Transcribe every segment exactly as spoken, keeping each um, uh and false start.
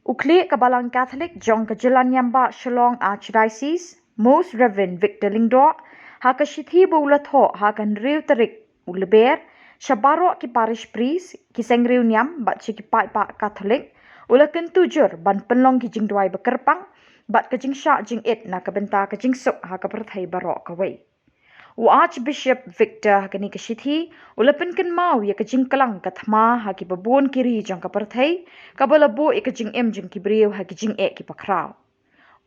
U khlieh ka Balang Katholik jong ka Jyllaniambah Shillong Archdiocese, Most Reverend Victor Lyngdoh, ha ka shithi ba u la thoh ha ka hynriew tarik u Lber, sha baroh ki parish priest, ki seng riewniam bad sha ki paidbah Katholik, u la kyntu jur ban pynlong ki jingduwai ba kyrpang bad ka jingshah jingit na ka bynta ka jingsuk ha ka pyrthei baroh kawei. U Archbishop Victor ha kane ka shithi u la pynkynmaw ïa ka jingklang ka thma ha kiba bun ki ri jong ka pyrthei, kaba la buh ïa ka jingim jong ki briew ha ki jingeh kiba khraw.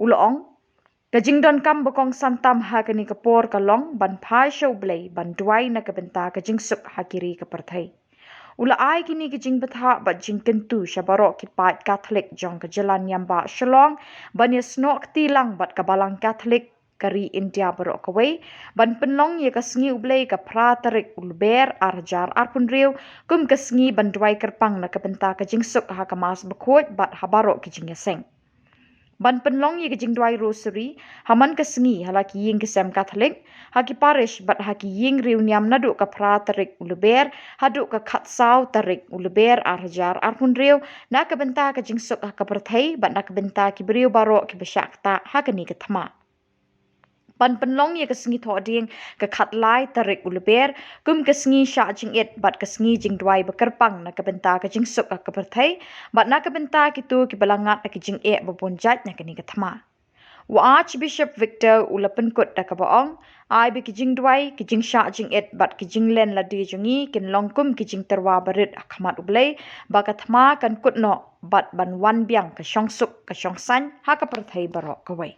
U la ong, ka jingdonkam ba kongsan tam ha kane ka por ka long ban phai sha U Blei ban duwai na ka bynta ka jingsuk ha ki ri ka pyrthei. U la ai kine ki jingbthah bad jingkyntu sha baroh ki paid Katholik jong ka Jyllaniambah Shillong ban ïasnoh kti lang bad ka Balang Katholik ka ri India baroh kawei, ban pynlong ïa ka sngi U Blei ka phra tarik u Lber ar hajar arphew hynriew kum ka sngi ban duwai kyrpang na ka bynta ka jingsuk ha ka Mass Bakhuid bad ha baroh ki jingïaseng. Ban pynlong ïa ka jingduwai Rosary ha man ka sngi ha la ki ïing ki sem Katholik, ha ki parish bad ha ki ïing riewniam naduh ka phra tarik u Lber haduh ka khatsaw tarik u Lber ar hajar arphew hynriew, na ka bynta ka jingsuk ha ka pyrthei bad na ka bynta ki briew baroh kiba shah ktah ha kane ka thma. Ban pynlong ïa ka sngi Thohdieng ka khatlai tarik u Lber kum ka sngi shah jingit bad ka sngi jingduwai ba kyrpang na ka bynta ka jingsuk ha ka pyrthei bad na ka bynta kito kiba la ngat da ki jingeh ba bun jait na kane ka thma. U Archbishop Victor u la pynkut da kaba ong, ai ba ki jingduwai, ki jingshah jingit bad ki jinglen lade jong ngi kin long kum ki jingtyrwa barit ha khmat U Blei, ba ka thma kan kut noh bad ban wan biang ka shongsuk ka shongsaiñ ha ka pyrthei baroh kawei.